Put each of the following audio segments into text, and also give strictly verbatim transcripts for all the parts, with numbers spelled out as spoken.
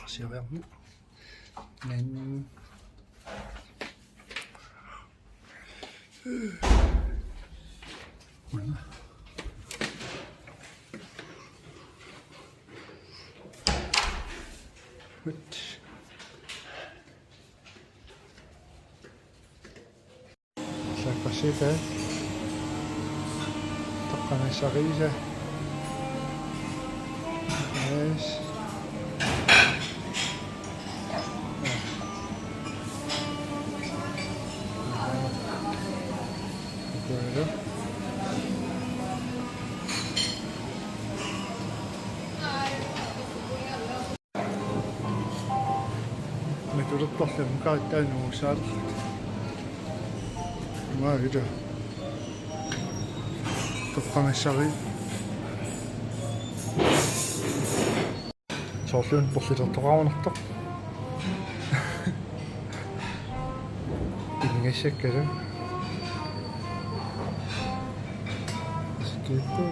Siaviarmi. Nan. Good. Saakka sipa. Toqqamissarisa. Yes. Good. Matulertorlu ammukaattaanut uussaarluta. Maa ila. Toqqamissari. Soorluuna porlilertoqarunartoq. Ingassakkalu. Skidte.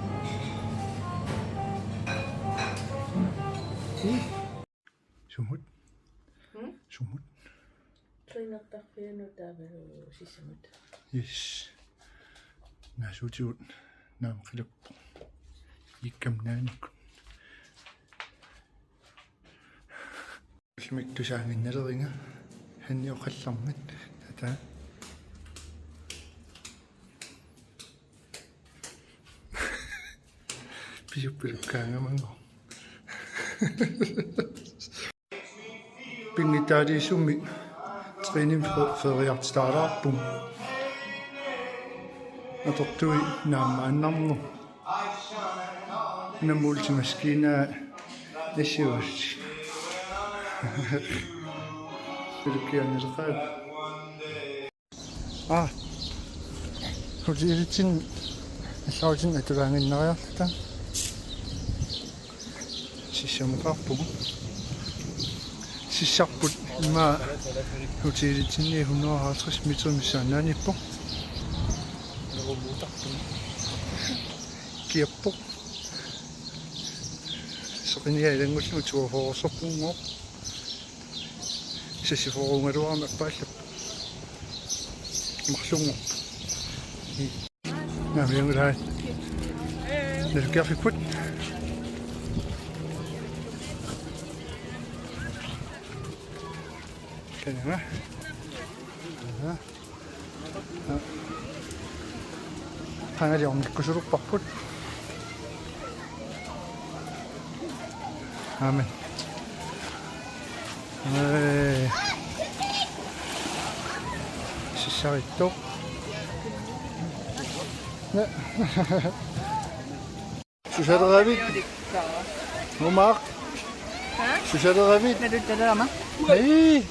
Sumut? Hmm? Sumut? Trænertarfianut taavalu sissamut. Yes. Naasuutigut naamaqilappoq. Ikkam naanuk. Ulmik tusaaginnaleriga. Hanni oqallarmat. Tata. Pisuppilukkaangamango. Pinngitsaaliisumik træning fe-, feriartitaalaarpunga. Atortui naammaannarneq. Una multimaskina nassiusi. Pisuppilukkiarneqaaq. Aa. Hotelitsinni allarutinni atulaaginnariarluta. Sissamukaarpugut. Sissarput immaqa hotelitsinni hundrede og halvtreds meter missaannaaniippoq. Kiappoq. Soqutiginngilara ilanngullugit tuafoorsorpunngooq. Sassifoorugaluarami appaallappoq. Marlunngorpoq. Naamik, angulaat. Nalukkiarfipput. Kanama. Aha. Qangali ornikkusulerparput. Amen. Ee. Sissarittoq. Susaleraaviit? Umaaq. Ha? Susaleraaviit? Naluttalerama. Hej.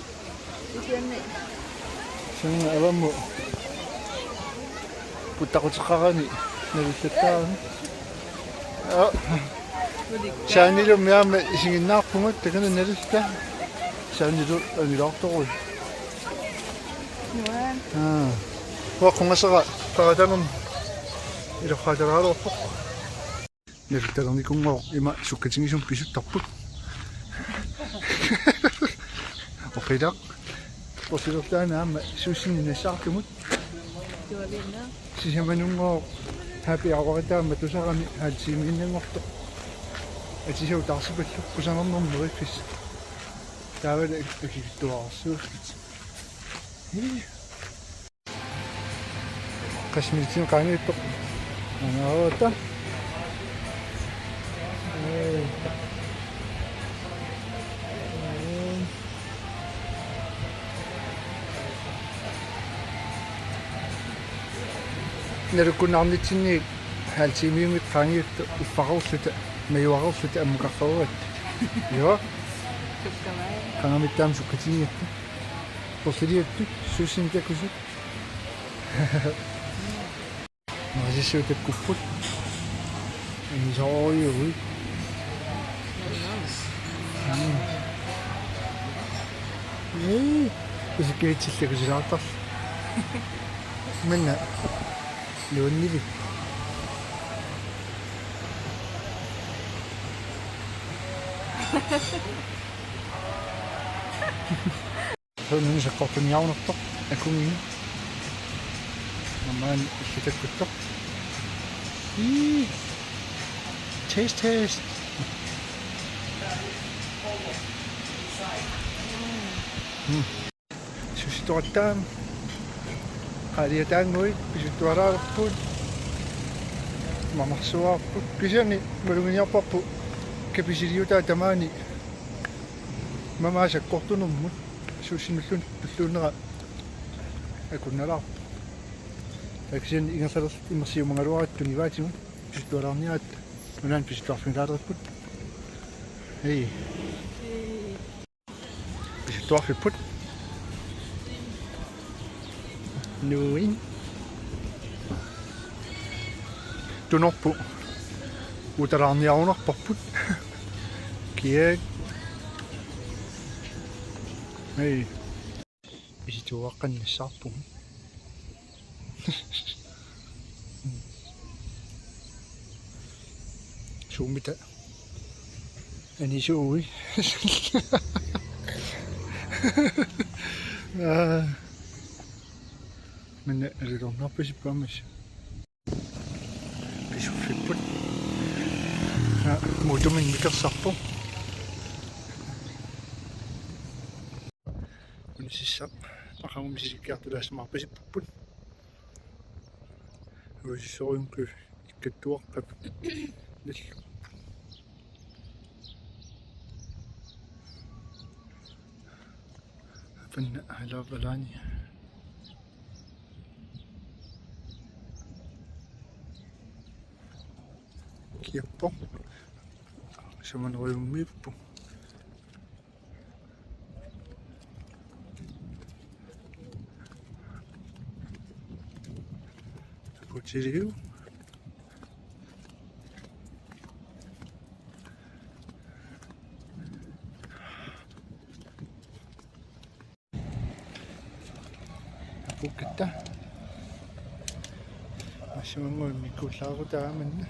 Kisianni. Sanna avammut. Puttaquteqarani. Naluttattaarani. Aa. Saanilumi aamma isiginnaarpugut, takanna nalulluta. Saanilu angilaartorui. Nuan. Aa. Uanga qungasera qaratanum ilorraataraluarpoq. Naluttalernikuunngooq, ima sukkatigisumik pisuttarput. Oqilaq. Porsilertaana aamma suussinni nassaartumut. Sisamanunngooq happy hour taama tusarami halv time-innanngortoq. Atisat taarsipalluk kusanarnermut meriffissaq. Taavalu akikitsuararsuulluni. Qassit minutsit qaangiuttoq. Angaruata. Ee. Nalukkunnaarnitsinni halv time-mik qaangiuttoq uffareerluta, majuareerluta ammukaqaruat. Joo. Sukkamai. Qangamittaam sukkatigigatta. Porsilertut, suussinni takusut. Massakkut takkupput. Inisooriui. Mm. Ee, isikkiitsillugu silaartarlu. Minna. Luunnivi. Soorunami sakkortuniarunartoq akunnginnami. Maani illitakkuttoq. Ii. Taste, taste. Mm. Sussitorattaam. Qaaliataannguit pisuttuaraalerput. Mamarsuaarput. Kisianni maluginiarparput kapisiliutaa tamaani. Mamaasa sakkortunermut. Sussinullun tulluunnera akunnalaarpoq. Kisianni ingerlalerluta immersiumagaluaratta tunivaatigut. Pisuttualaarniaratta. Unaana pisuttuarfigilaalerput. Hej. Pisuttuarfipput. Nuin. Tunorput. Utalaarniarunarparput. Kiak. Hej. Pisuttuaqqinnissaarpugut. Suummita anisuui. Aa. Minna alutornarpasippaamassa. Pisuffipput. Aa, muutumik mikersarpoq. Unississaq aqagumut misilittartulaassumaarpasippugut. Uissorujunkui ikkattuaqqap. Nallu. Apanna alaavalaani. Kiappoq. Sumanerujummiippoq. Hotelliu. Apuukkatta. Massimanngua mikkuullaarutaa manna.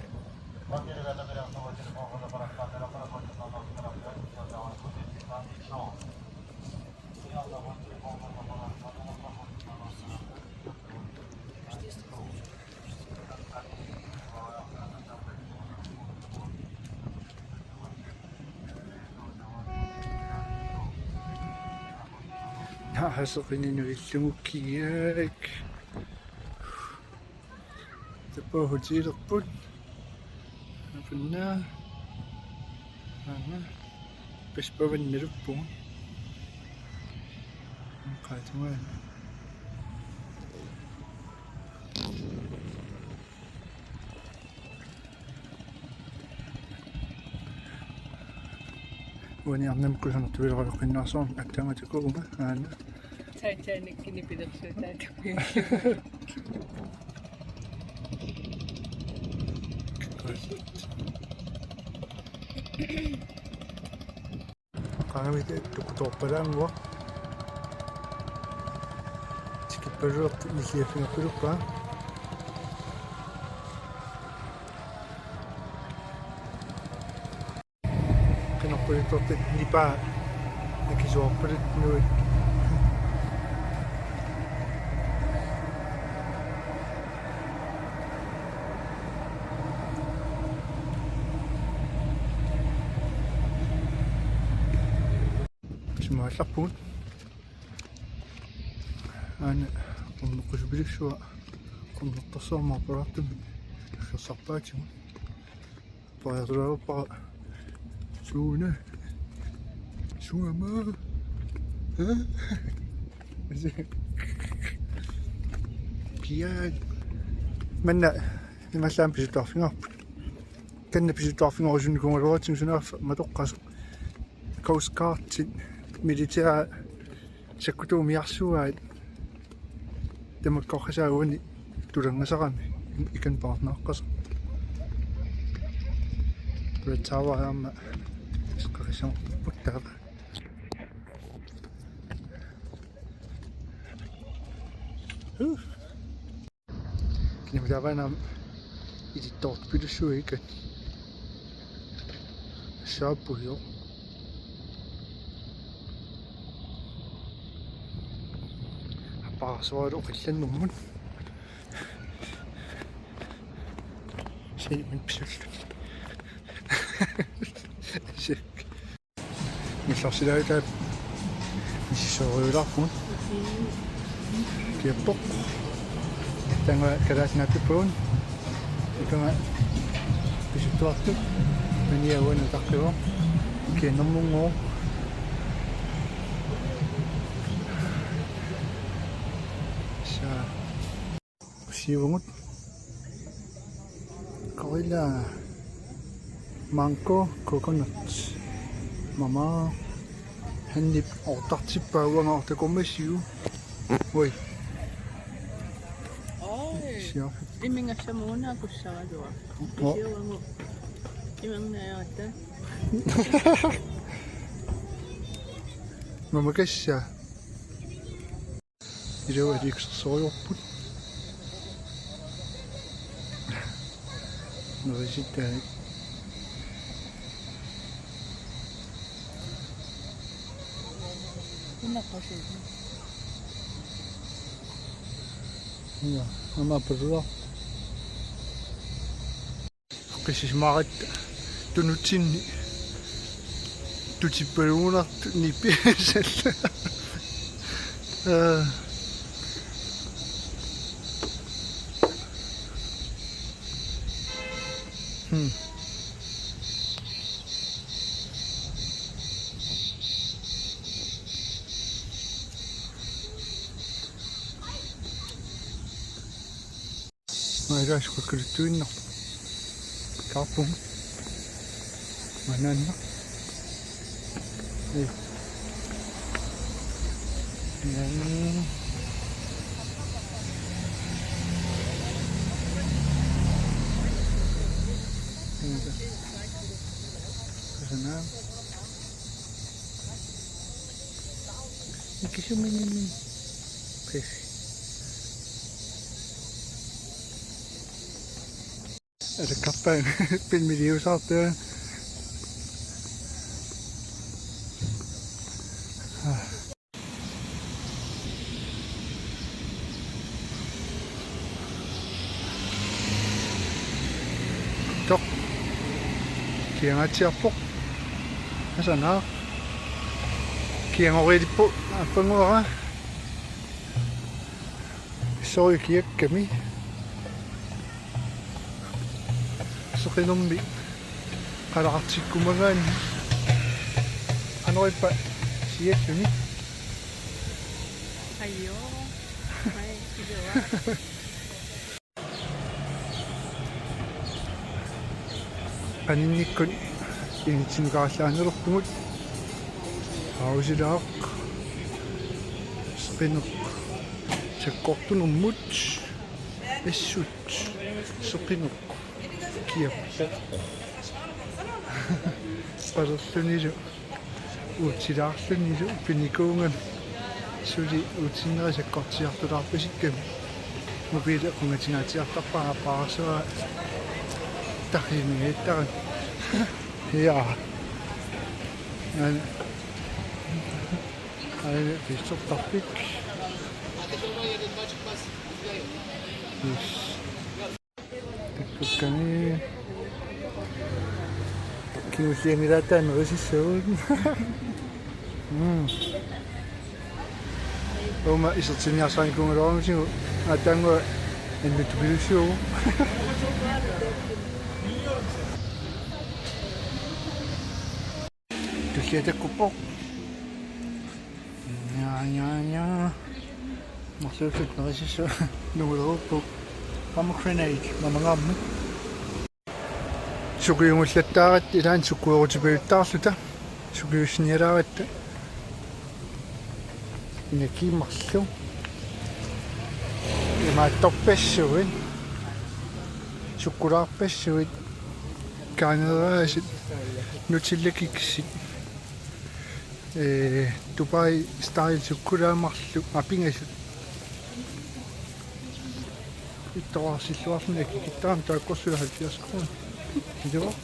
Haa, seqininut illugu kiak. Tappavut hotellerput. Apanna. Aana. Paspavan naluppugut. Qaatumaana. Uani arnamut kusanartuilarujoqqinnaarsuarmik attaanga takuuma aana. Titanic-imi pilersuutaat. Qaammat tukutoorpalaannguaq. Tikippaluartoq nilliaffigerpaluppoq. Qinerpaluttortat nipaa akisuarpaluttut nuit. Isumaallarpugut. Aana qummeqqusupilussuaq qummertarsuarmik aperaartumik aggersarpaatigut. Pajatulaarpara suuna. Suama. Ha? Kiak. Manna imaallaat pisuttuarfigaarput. Kanna pisuttuarfigerusunnikuugaluaratsigu sunaaffa matoqqasoq. Coast Guardit militæri sakkutuumiarsuaat tamakkorpiaq uani tulanngasarami ikan paarnaaqqasoq. Tuatsaavaa aamma isqarissaarput taava. Huh. Kinamitaavaana ilittoorpilussuit ikat. Saappujoq. Aa, så er det oqillannermut. Siumut pisullu. Sik. Misissorsilaarluta misissorujularpugut. Kiappoq. Taanna Kalaallit Nunaanni. Ikama pisuttuartut. Mania uanga taqqivoq. Kiannermunngooq. Sa. Siuvugut. Gorilla. Mango, coconut. Mama. Hannip ortartippaa, uanga ortakormassiuk. Oi. Oi. Siorfik. Imingassamuuna kussaraluaq. Oi. Isiuamu. Imannajaata. Mamakassa. Ilu aliiksersorujorput. Nerisittaat. Una qasip. Ja, aamma pulua. Qisismaarit tunutsinni tutippalugunartut nipisal. Aa. Hmm. Maila skukkuluttuinnaq. Kaarpum. Manaanna. Ei. Jan. Kusana. Ikisumini. Pesi. Alakkarpaat filmiliusaartua. Toq. Kiangaatsiarpoq. Asanaaq. Kiangoriilippoq aappannguara. Sorujuk kiakkami. Seqinermi qalaqartikkumagaanni. Qanorippa sialluni. Ajo. Ai, iluaa. Qaninnikkut initsinnukaarallaanerulerpugut. Pausilaaq. Seqineq. Sakkortunermut. Assut. Seqineq. Kiappoq. Palerlunilu. Uutsilaarlunilu pinikuugami suli uutsinnera sakkortiartulaarpasikkami. Mobiili qungatingaatsiartarpara paarsuara tarriimigiittarami. Ja. Aana. Aana pissortarpik. Yes. Takkukkani. Kingullianngilaat taanna nerisissagut. Mm. Uuma isertinniarsarinikuugaluarumatigut aatsaannguaq annertupilussuuvoq. Tullia takkuppoq. Ja, ja, ja. Marluulluta nerisissagut nungulerupput. Pomegranate, mamangaarmi. Sukiugullattaaratta, ilaanni sukuerutipajuttaarluta. Sukiussinialaaratta. Energi marluk. Imaattorpassuit. Sukkulaarpassuit. Kaangeeraasut. Nutellakiksit. Ee, Dubai style sukkulaat marluk apingasut. Ittoqqarsilluarluni akikittarami taakkorsuit halvfjerds kroner. Iluaq. Oh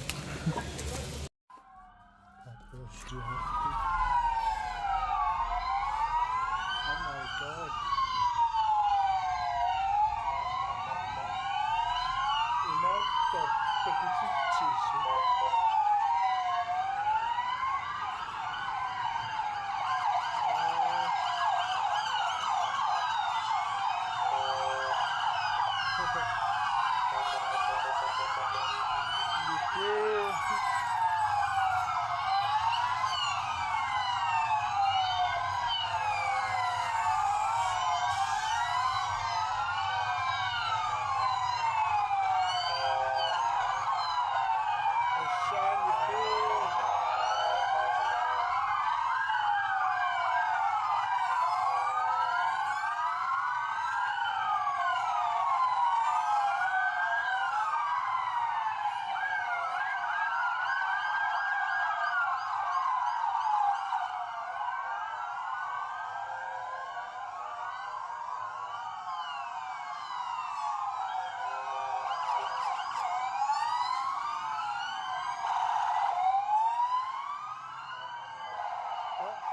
my God.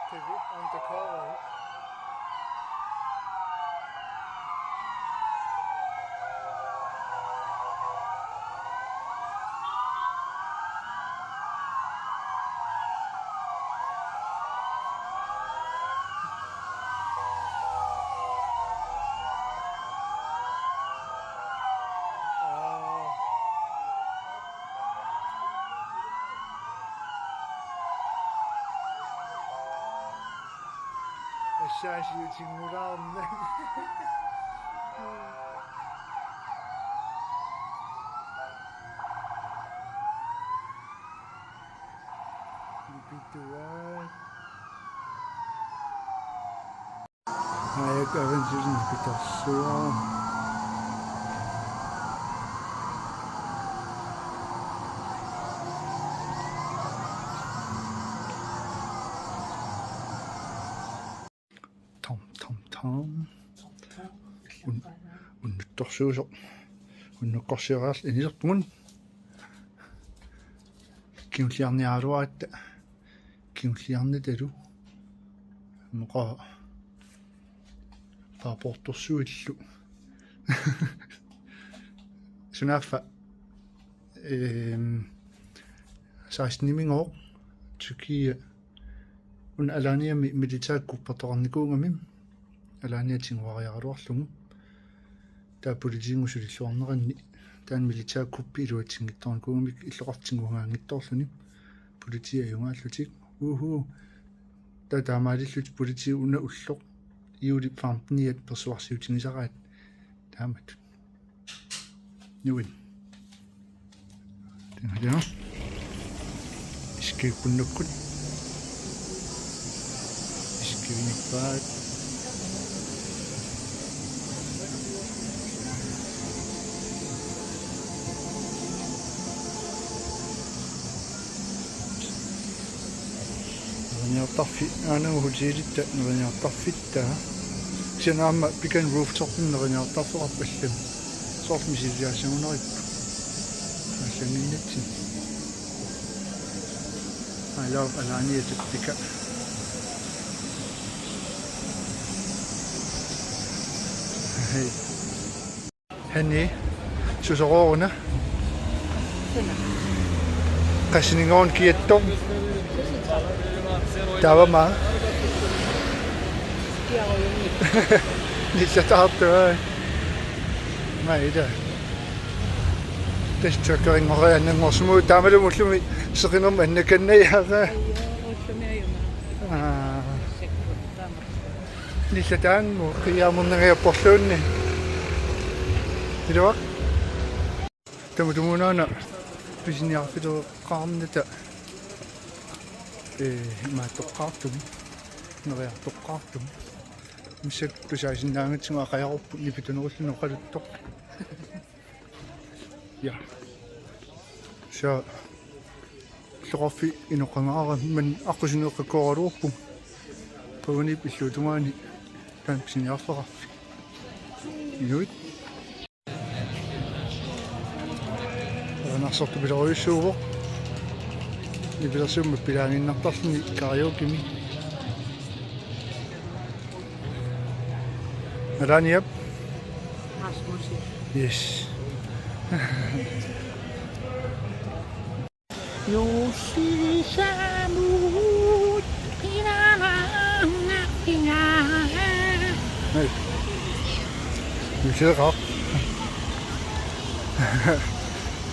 Undercover. Assaasiutinnguulaarna. Nipituaat. Aajak avansilin nipitorsuaq. Tom, tom, tom. Un-, unnuttorsuusoq. Unnukkorsioriarluta iniserpugut. Kingulliarniaraluaratta. Kingulliarnatalu. Moqa. Paaportorsuillu. Sunaaffa. Ehm, sekstenimigooq. Tyrkiet. Una Alaniami militærkuppertoqarnikuugami. Alania tiguariaraluarlugu. Taava politiinut sulilluarneranni. Taanna militærkuppi iluatsinngitsoornikuugamik illoqarfik tigugaanngitsoorluni. Politiit ajugaallutik. Uhu. Taava taamaalillutik politiit una ulloq. Juulip femteniat persuarsiutigisaraat. Taamatut. Nuin. Tena, tena. Iskikkunnukkut. Iskivinikpaat. Neriniartarfik, aana hotelitta neriniartarfitta. Kisianni aamma pikan rooftopimi neriniartarfeqarpoq allami. Soorlu misiliaassagunarippoq. Allannginnatsin. I love Alania Tepika. Hey. Hanni, susoqaruna? Qassinngoorn kiattoq. Taavami. Nissataartua. Maida. Tassa truckerinngoriaannanngorsimavoq taamalu ullumi seqinermut annakannajaara. Aa. Nillataannguaq qiiaamernangajaapporluunniit. Iluaq. Tamatumuuna pisiniarfileqarnata, ee, imaattoqqaartumik, neriartoqqaartumik. Missaat tusaasinnaagatsigu aqajarupput nipitunerulluni oqaluttoq. Ja. Sa illoqarfik inoqangaarami, maani aqqusineeqqakkooraluarput. Paganiup illuatungaani taanna pisiniarfeqarfik. Inuit. Erinarsortut pilerujussuuvoq. Nipilersuummat pilaaginnartarluni karaokemi. Alaniap. Rasmus. Yes. Jussi Samuut, inana, ina. Hey. Jussi Samuut.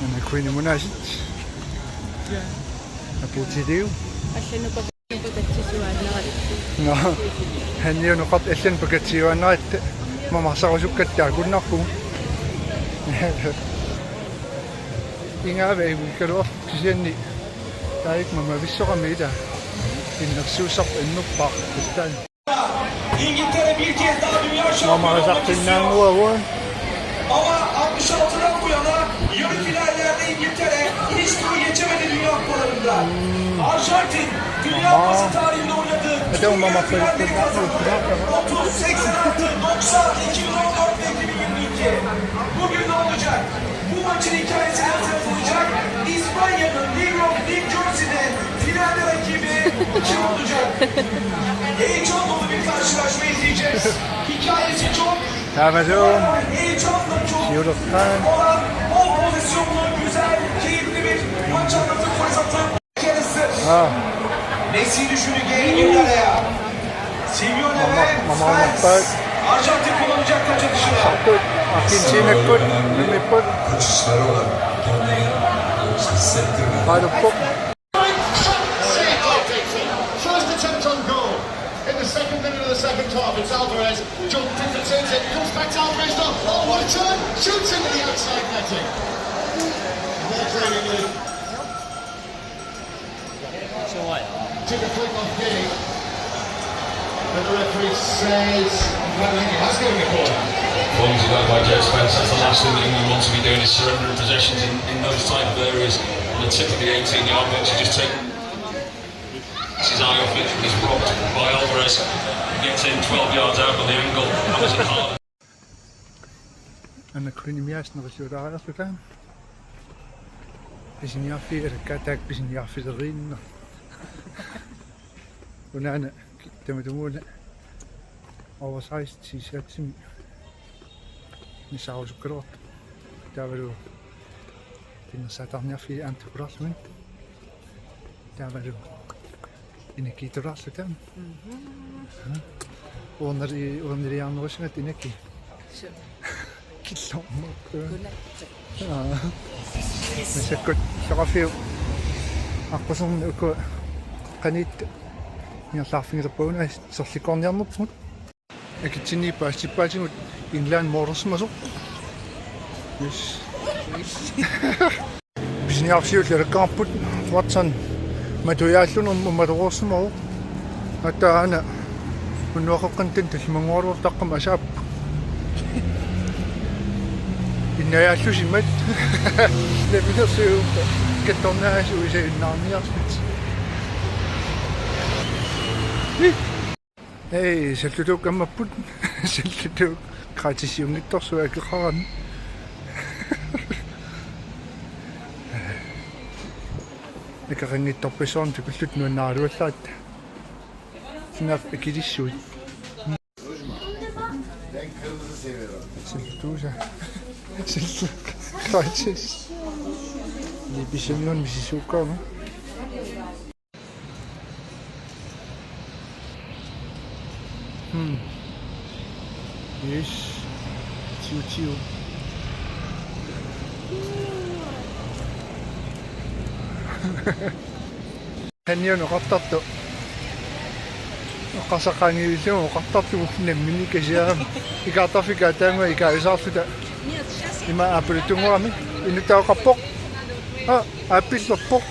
Ana Queen munasit. Ja. Aputiliu. Allanut pakatsiuaannaratta. Nå. Hanniunoqartoq allanut pakatsiuaannaratta. Mamarsaarusukkatta taakkuinnarpugut. Ingaavik uikkaluarpoq kisianni taakku mamavissoqami ila. Innersuussarput annerpaaq tassaana. İngiltere bir kez daha dünya şampiyonu olmak istiyor. Mamarisarsinnaannguagut. Ama altmış altıdan bu yana yarı finallerde İngiltere hiç turu geçemedi Dünya Kupalarında. Arjantin, Dünya Kupası tarihinde oynadığı tüm yarı finalleri kazandı. Otuz, seksen altı, doksan, iki bin on dört ve iki bin yirmi iki. Bugün ne olacak? Bu maçın hikayesi nasıl olacak? İspanya'nın New York, New Jersey'de finalde rakibi kim olacak? Heyecan dolu bir karşılaşma izleyeceğiz. Hikayesi çok Taamalu. Heyecanla çok Siullerpaat. Olan bol pozisyonlu, güzel, keyifli bir maç anlatım fırsatı. Aa. Messi düşündü, geri girdi araya. Simeone ve Mama-, mama-, Spence. Arjantin kullanacak taç atışını. Argentinakkut, nimipput. Kaçışları olan kendini hissettirmedi. First attempt on goal. In the second minute of the second half, it's Alvarez. Jump, defense, it comes back to Alvarez. Oh, what a turn! Shoots into the outside netting. More training, Luke. Took a flick off Guinea. But the referee says, well, I think it has given a corner. Forms of that by Joe Spence, that's the last thing that England wants to be doing, is surrendering possessions in, in those type of areas on the tip of the eighteen-yard box. You just take his eye off it, he's robbed by Alvarez. Gets in twelve yards out with the angle, hammers it hard. Anna Queen mias na risuuraarsuta. Pisiniarfik, alakkaataak pisiniarfileriinna. Unaana tamatumuuna oversized t-shirtsimi nisaarusukkaluartoq. Taavalu pinnersaatarniarfiit aamma takulaarlugit. Taavalu energiitulaarluta. Mhm. Uerneri-, uerneriarnerussagatta energi. Suu. Killormut. Godnat. Aa. Massakkut soqarfiup aqquserni uku qanittut ingerlaarfigilerpagut, sorlikkoorniarnerput. Akitsinni paasippaatigut England moortorsimasoq. Yes. Pisiniarfiullu alakkarput Watson matujaallunnermut matoreersimavoq. Aatsaat aana unnuaqeqqantan tallimanngorluartaqqam asaap. Innajaallusimat. Naminersiup kattornaasuisa innaarniarpit. Ei, sallutuuk ammapput. Sallutuuk gratis siunngittorsuaq akeqarami. Akeqanngitsorpassuarnik takulluta nuannaaraluallaat. Sinaaf akilissuit. Sallutuusa. Sallu. Gratis. Ni pisuniun misisuukkaama. Hmm. Yes. Tiu, tiu. Qaniuni oqartartoq. Oqarsaqqaanngillugu oqartartoq nammineq kisianni. Ikaartarfik aataannguaq ikaasaarluta. Ima aappaluttunngorami. Inuttaqarpoq. Aa, aappillerpoq.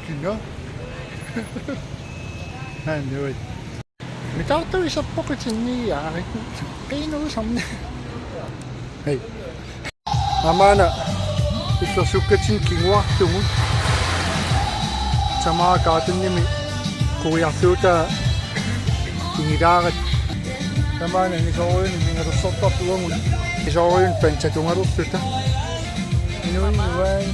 Kina. Haa, nuit. Mitaartuisarpoq itinniaarit. Qiinuusarni. Hej. Aamma una illersukkatsinni kinguartugut. Tamara Gardenimi quiartuutaa ingilaarit. Tamaana nisoorujuni mingalersortartugut. Nisoorujuni pansatungalersuta. Inuit nuaat.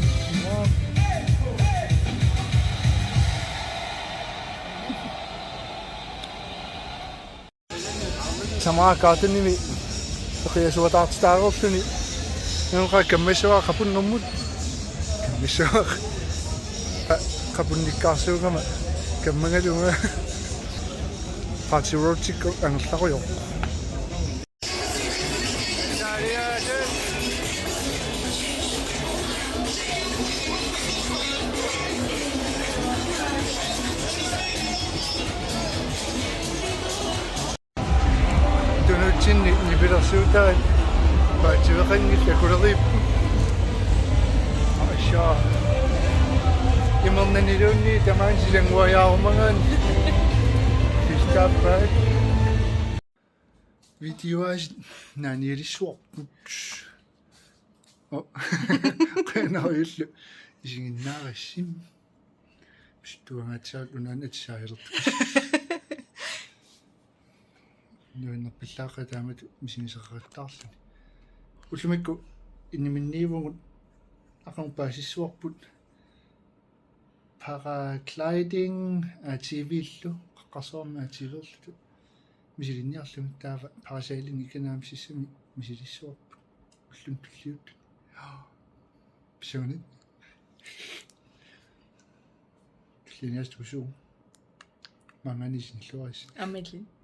Tamara Gardenimi eqiasuataartitaareerluni. Nuka kammassuaq qapunnermut. Kammassuaq. Qa-, qapunnikkaarsuugama. Kammangaluunga. Party Road-ikkut angerlarujoq. Tunutsinni nipilersuutaat paatsiveqanngillat kuleriipput. Aassaa. Imernaniluunniit tamaani silannguajaarumagaanni. Sistaappaat. Videoaasiit naanialissuarput. Oh. Qinariullu isiginnaarassi. Pisuttuangaatsiarlugu unaana atisaajalertusi. Nuannerpallaaqqat taamatut misigisaqattaarluni. Ullumikkut inniminniivugut aqagu paasissuarput paragliding A T V-llu, qaqqarsuarmi A T V-erluta misilinniarlugit, taava parasailing ikanaami sissami misilissuarput ulluni tulliuttuni. Pissanganaq. Tullianiassat tusuugu. Maanngaanniit sinilluarisi. Aamma illit.